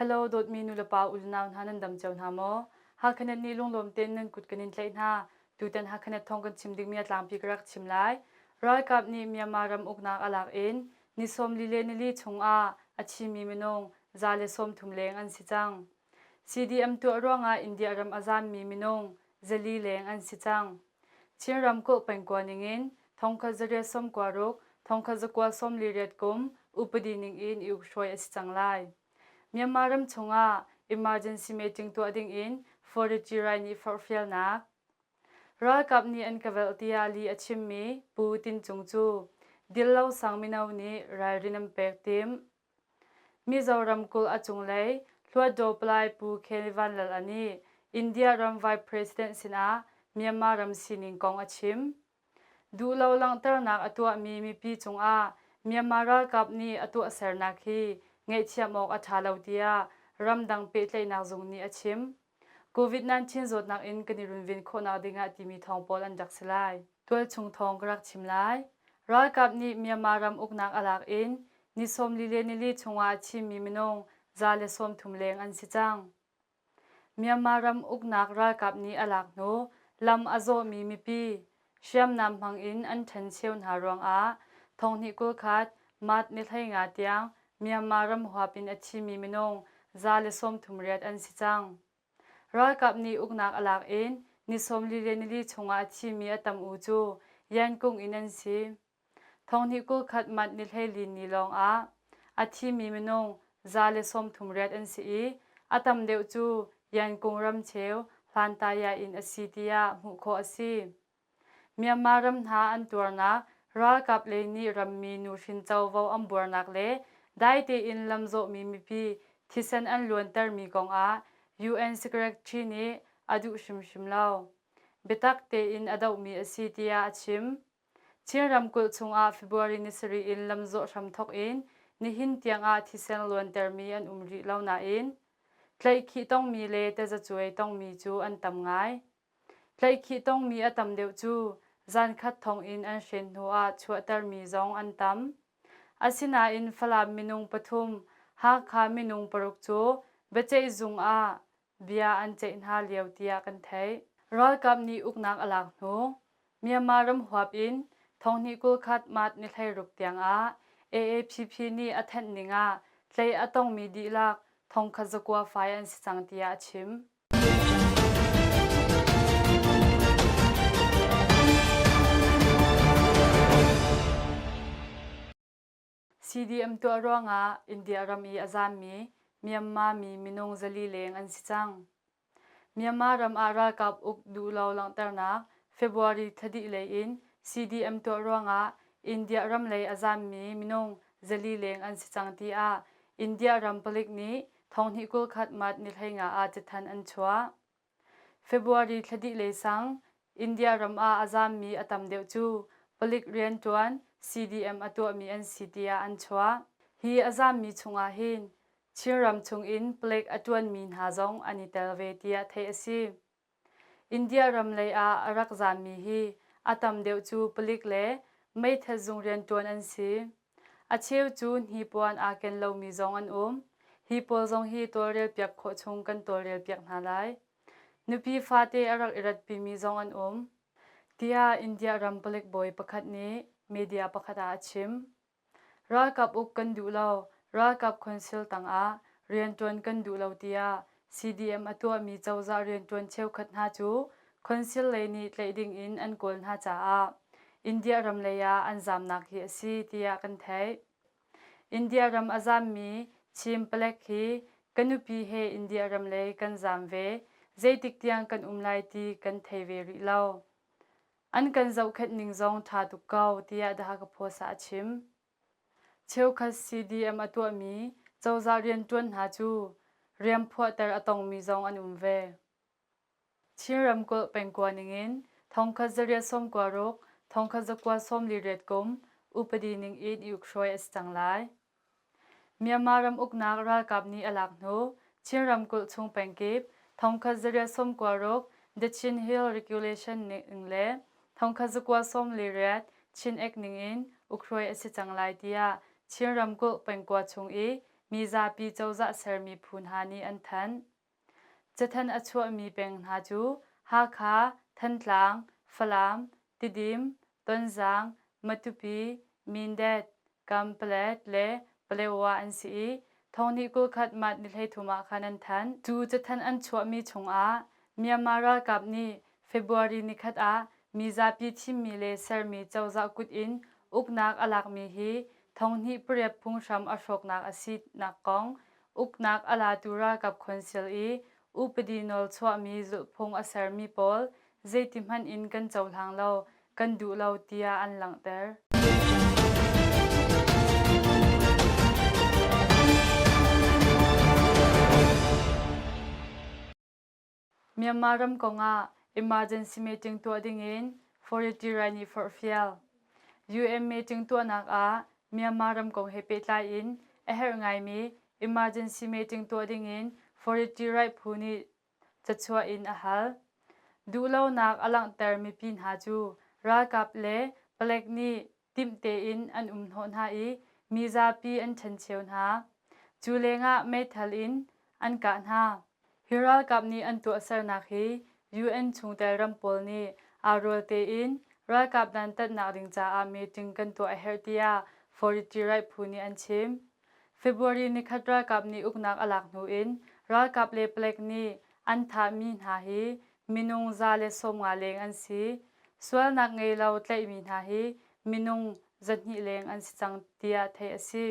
Hello dawtmi nulepa unau hna nan dam cio hna maw? Hakhanet nih lunglawm tein nan kut kan in tlaih hna. Tutan Hakhanet thawng kan chim dingmi a tlangpi ka rak chim lai. Ralkap nih Myanmar ram uknak a lak in ni 40 le nili chungah a thimi minung 130 leng an si cang. CDM tuah ruangah India ram a zaammi minung 400 leng an si cang. Chin ramkulh pengkua ningin thongkhat zariat sawmkua ruk, thongkhat zakua 48 kum upadi ningin i ukhruai a si cang lai. Myanmar ram chungah emergency meeting tuah dingin Forestry Rai nih forhfialnak Ralkap nih an ka velh tiah li a chimmi Pu Tin Cung cu Dillo sang mino nih ralrin an pek tim. Mizo ramkulh a cunglei Hluatdaw Palai Pu Khel Vanlal nih India ram Vice President sinah Myanmar ram sining kong a chim. Duhlo langhternak a tuahmi mipi cungah Myanmar ralkap nih a tuahsernak hi ngaihthiam awk a ṭha lo tiah ramdang pehtlaihnak zung nih a chim. COVID-19 zawtnak in kan i runven khawhnak dingah timi thawng pawl an rak si lai. Tualchung thawng ka rak chim lai. Ralkap nih Myanmar ram uknak a lak in ni 40 le nili chungah Chinmi minung 130 leng an si cang. Myanmar ram uknak ralkap nih a lak hnu lam a zawhmi mipi hriamnam hmang in an ṭhencheu hna ruangah thonghnih 21 March ni 15 tiang Myanmar ram huap in a thimi minung 138 an si cang. Ralkap nih uknak a lak in ni 40 le nili chungah a thimi a tam u cu Yankung in an si. Thonghnih 21 March ni 14 ni lawngah a thimi minung 138 an si i a tam deuh cu Yankung ramcheu Hlantaya in a si tiah hmuh khawh a si. Myanmar ram hna an tuarnak, ralkap lei nih rammi nuhrin covo an buarnak le dai tein lamzawhmi mipi thisen an luantermi kongah UN Secretary nih a duh hrimhrim lo. Biatak tein a dohmi a si tiah a chim. Chin ramkulh chungah February ni sarih in lamzawh hramthok in nihin tiangah thisen luantermi an um rih lo nain tlaihkhih tongmi le tazacuai tongmi cu an tam ngai. Tlaihkhih tongmi a tam deuh cu zankhat thonginn an hren hnuah chuahtermi zong an tam. Asinain Falam minung pathum, Hakha minung paruk cu biaceihzung ah bia an ceih hna lio tiah kan theih. Ralkap nih uknak a lak hnu, Myanmar ram huap in thonghnih 21 March ni 16 tiangah AAPP nih a thanh ning ah tlaih a tongmi dihlak thongkhat zakua fai an si cang tiah a chim. CDM tuah ruangah India ram i a zaammi Myanmar mi minung 400 leng an si cang. Myanmar ram ah ralkap uk duhlo langhternak February thla dih lei in CDM tuah ruangah India ram lei a zaammi minung 400 leng an si cang tiah India ram palik nih thonghnih 21 March ni 15 ah cathanh an chuah. February thla dih lei sang India ram ah a zaammi a tam deuh cu palik rianṭuan CDM a tuahmi an si tiah an chuah. Hi a zaammi chungah hin Chinram chungin palik a ṭuanmi hna zong an i tel ve tiah theih a si. India ram lei ah a rak zaammi hi a tam deuh cu palik le meithal zung rianṭuan an si. A cheu cu hnipuan aa ken lomi zong an um. Hi pawl zong hi tawlrelpiak khawh chung kan tawlrelpiak hna lai. Nupi fate a rak i ratpimi zong an um, tiah India ram palik bawi pakhat nih media pakhat ah a chim. Ralkap uk kan duh lo, ralkap council tangah rianṭuan kan duh lo tiah CDM a tuahmi cozah rianṭuan cheukhat hna cu council lei nih tlaih dingin an kawl hna caah India ram lei ah an zamnak hi a si tiah kan theih. India ram a zammi Chin palek hi ka nupi he India ram lei kan zam ve, zeitik tiang kan um lai ti kan thei ve rih lo. An kan zohkhenh ning zong ṭha tuk ko, tiah The Hakha Post ah a chim. Cheukhat CDM a tuahmi cozah rianṭuan hna cu rian phuahter a tongmi zong an um ve. Chin ramkulh pengkua ningin thongkhat zariat sawmkua ruk, thongkhat zakua 48 kum upadi ningin i ukhruai a si cang lai. Myanmar ram uknak ralkap nih a lak hnu Chin ramkulh chung pengkip thongkhat zariat sawmkua ruk The Chin Hill Regulation ning le thongkhat zakua 48 Chin Act ningin ukhruai a si cang lai tiah Chin ramkulh pengkua chung i mizapi cozah sermi phu hna nih an thanh. Cathanh a chuahmi peng hna cu Hakha, Thantlang, Falam, Tidim, Tonzang, Matupi, Mindat, Kanpalet le Palewa an si i thonghnih 21 March ni 13 ah khan an thanh. Cu cathanh an chuahmi chungah Myanmar ralkap nih February nikhat ah mizapi thimmi le sermi cozah kut in uknak a lakmi hi thonghnih pariat phunghram a hrawknak a sinak kong uknak a latu ralkap council i upadi nawl chuahmi zulhphung a sermi pawl zeiti hmanh in kan cohlang lo, kan duh lo tiah an langhter. Myanmar ram kongah emergency meeting tuah dingin Forty Rai nih forhfial. UN meeting tuahnak ah Myanmar ram kong he pehtlai in a herh ngaimi emergency meeting tuah dingin Forty Rai phu nih cachuah in a hal. Duhlonak a langhter mipi hna cu ralkap le palek nih timh tein an um hnawh hna i mizapi an ṭhencheu hna. Cu lengah meithal in an kah hna. Hi ralkap nih an tuahsernak hi UN chungtel ram pawl nih aa rual tein ralkap dantatnak ding caah meeting kan tuah a herh tiah Forty Right phu nih an chim. February nikhat ralkap nih uknak a lak hnu in ralkap le palek nih an thahmi hna hi minung 150 leng an si. Sualnak ngei lo tlaihmi hna hi minung 200 leng an si cang tiah theih a si.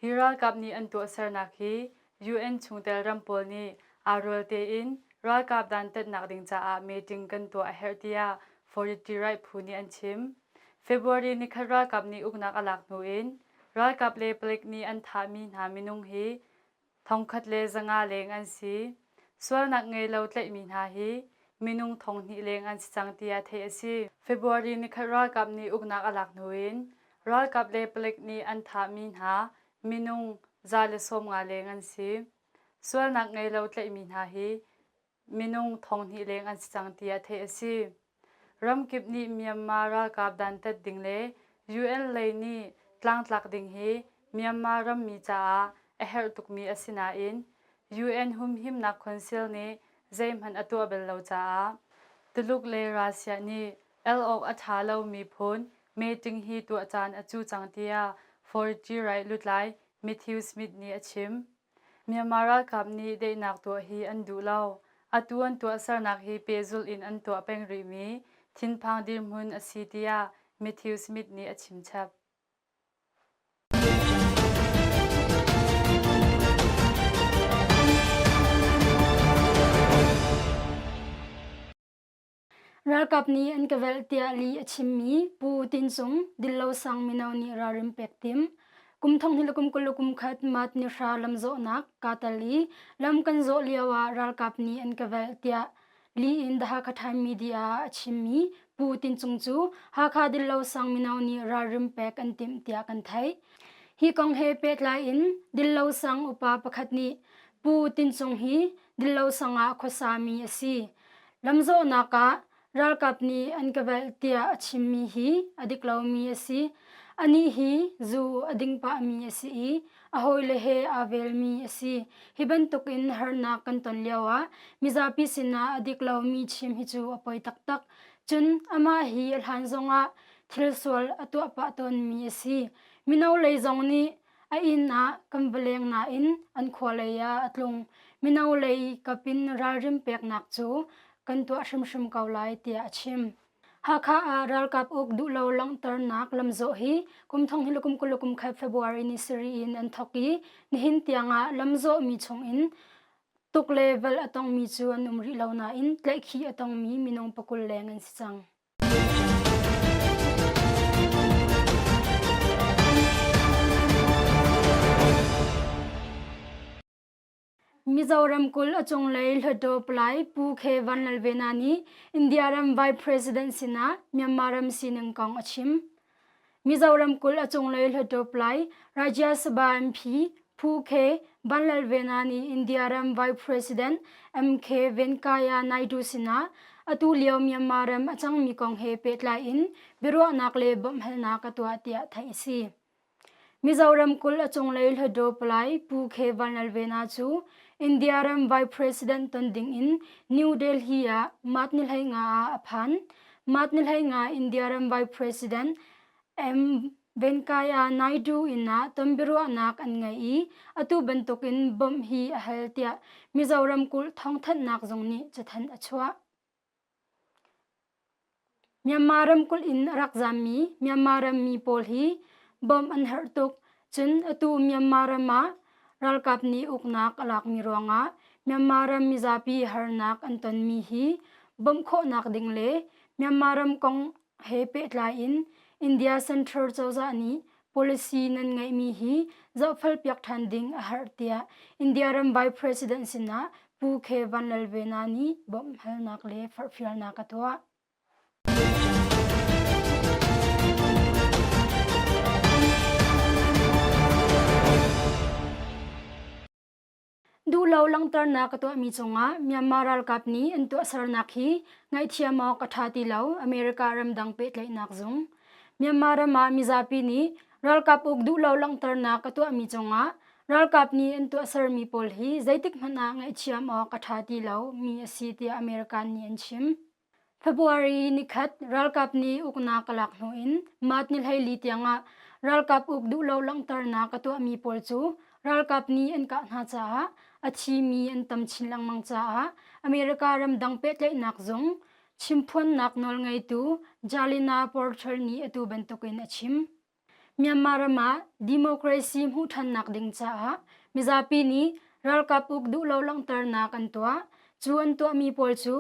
Hi ralkap nih an tuahsernak hi UN chungtel ram pawl nih aa rual tein ralkap dantatnak ding caah meeting kan tuah a herh tiah Forty Right phu nih an chim. February nikhat ralkap nih uknak a lak hnu in ralkap le palik nih an thahmi hna minung hi 1500 leng an si. Sualnak ngei lo tlaihmi hna hi minung 2000 leng an si cang tiah theih a si. February nikhat ralkap nih uknak a lak hnu in ralkap le palik nih an thahmi hna minung 150 leng an si. Sualnak ngei lo tlaihmi hna hi minung 2000 leng an si cang tiah theih a si. Ramkip nih Myanmar ralkap dantat ding le UN lei nih tlangtlak ding hi Myanmar rammi caah a herh tukmi a si nain UN Humhimnak Council nih zeihmanh a tuah bal lo caah Tuluk le Russia nih el awk a ṭha lomi phun meeting hi tuah caan a cu cang tiah Forty Right lutlai Matthew Smith nih a chim. Myanmar ralkap nih daihnak tuah hi an duh lo. Atu an tuahsernak hi pehzulh in an tuah peng rihmi thinphang dirhmun a si tiah Matthew Smith nih a chimchap. Ralkap nih an ka velh tiah lih a chimmi Pu Tin Sung Dillosang mino nih ralrin pek tim. Kum thong le kum 20 le kum khat mat ni hra lamzawhnak kaa tel i lam kan zawh lio ah ralkap nih an ka velh tiah lih in The Hakha Time Media ah a chimmi Pu Tin Cung cu Hakha Dillosang mino nih ralrin pek an timh tiah kan theih. Hi kong he pehtlai in Dillosang upa pakhat nih Pu Tin Cung hi Dillosang ah khuasami a si. Lamzawhnak ah ralkap nih an ka velh tiah a chimmi hi a dik lomi a si. Anih hi zu a ding pahmi a si i a hawile he aa velmi a si. Hi bantukin harnak kan ton lioah mizapi sinah a dik lomi chim hi cu a poi taktak. Cun amah hi a hlan zongah thil sual a tuah pah tawnmi a si. Mino lei zong nih A inn ah kan va leng nain an khua lei ah a tlung. Mino lei kap in ralrin peknak cu kan tuah hrimhrim ko lai tiah a chim. Hakha ah ralkap uk duhlo langhternak lamzawh hi kum thong hi le kum 20 le kum khat February ni sarih in an thawk i nihin tiangah lamzawh mi chungin tuk le vel a tongmi cu an um rih lo nain tlaihkhih a tongmi minung 20 leng an si cang. Mizoram kulh a cunglei Hluttaw Palai Pu Khe Vanlalvena nih India ram Vice President sinah Myanmar ram sining kong a chim. Mizoram kulh a cunglei Hluttaw Palai Rajya Sabha MP Phu Khe Vanlalvena nih India ram Vice President MK Venkaiah Naidu sinah atu lio Myanmar ram a cangmi kong he pehtlai in biaruahnak le bawmhhalnak a tuah tiah theih a si. Mizoram kulh a cunglei Hluttaw Palai Pu K. Vanlalvena cu India ram Vice President ton ding in New Delhi ah March ni 15 ah a phan. March ni 15 India ram Vice President M. Venkaiah Naidu inn ah tonbiaruahnak an ngei i atu bantukin bawmh hi a hal tiah Mizoram kulh thawngthanhnak zung nih cathanh a chuah. Myanmar ramkulh in a rak zaammi Myanmar rammi pawl hi bawmh an herh tuk. Cun atu Myanmar ram ah ralkap nih uknak a lakmi ruangah Myanmar ram mizapi harnak an tonmi hi bawmh khawhnak ding le Myanmar ram kong he pehtlai in India Central cozah nih policy nan ngeihmi hi zohfelpiak ṭhan ding a herh tiah India ram Vice President sinah Pu K. Vanlalvena nih bawmhhalnak le forhfialnak a tuah. Duhlo langhternak a tuahmi cungah Myanmar ralkap nih an tuahsernak hi ngaihthiam awk a ṭha ti lo, America ramdang pehtlaihnak zung. Myanmar ram ah mizapi nih ralkap uk duhlo langhternak a tuahmi cungah ralkap nih an tuahsermi pawl hi zeitik hmanh ah ngaihthiam awk a ṭha ti lo mi a si tiah American nih an chim. February nikhat ralkap nih uknak a lak hnu in March ni 14 tiangah ralkap uk duhlo langhternak a tuahmi pawl cu ralkap nih an kah hna caah a thimi an tam chin lengmang caah America ramdang pehtlaihnak zung chimphuannak nawlngeitu Jalina Porter nih atu bantukin a chim. Myanmar ram ah democracy hmuh ṭhannak ding caah mizapi nih ralkap uk duhlo langhternak an tuah. Cu an tuahmi pawl cu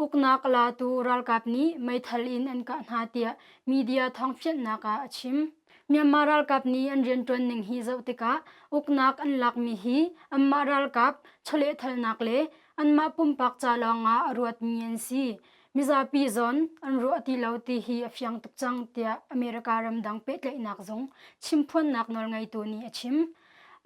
uknak a latu ralkap nih meithal in an kah hna tiah media thawngfianhnak ah a chim. Myanmar ralkap nih an rianṭuan ning hi zoh tikah uknak an lakmi hi anmah ralkap chawlehthalnak le anmah pumpak ca lawngah a ruatmi an si. Mizapi zawn an ruah ti lo ti hi a fiang tuk cang tiah America ramdang pehtlaihnak zung chimphuannak nawlngeitu nih a chim.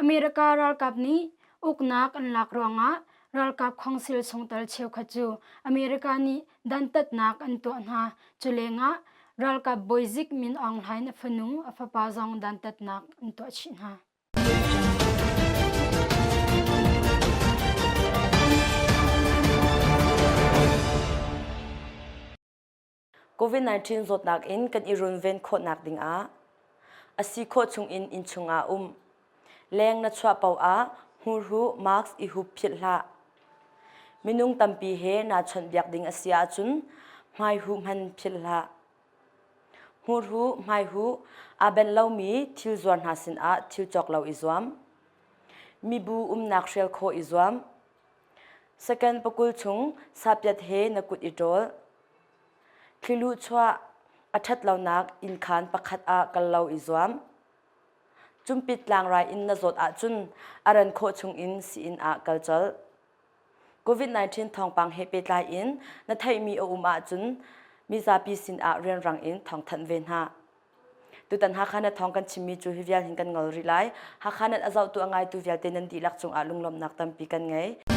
America ralkap nih uknak an lak ruangah ralkap khongsil chungtel cheukhat cu America nih dantatnak an tuah hna. Cu lengah ralkap bawizik Min Aung Hlaing a fanu a fapa zong dantatnak an tuah chih hna. COVID-19 zawtnak in kan i runven khawhnak dingah a si khawh chungin innchung ah um. Leng na chuah paoh ah hmurhuh mask i hup philh hlah. Minung tampi he naa chawnhbiak ding a si ahcun hmaihuh hman philh hlah. Hmurhuh, hmaihuh aa benh lomi thil zuar hna sinah thil cawk lo i zuam. Mibu umnak hrial khawh i zuam. Second pakul chung sapiat he na kut i ṭawl. Thliluh chuah a ṭhat lonak innkhaan pakhat ah kal lo i zuam. Cumpit tlangrai in na zawt ahcun a ran khawh chungin sii-inn ah kal colh. COVID-19 thawngpang he pehtlai in na theihmi a um ahcun mizapi sinah rianrang in thawngthanh ve hna. Tutan Hakha na thawng kan chimmi cu hi vial hin kan ngol rih lai. Hakha nan a zohtu a ngaitu vialte nan dihlak cungah lunglawmhnak tampi kan ngei.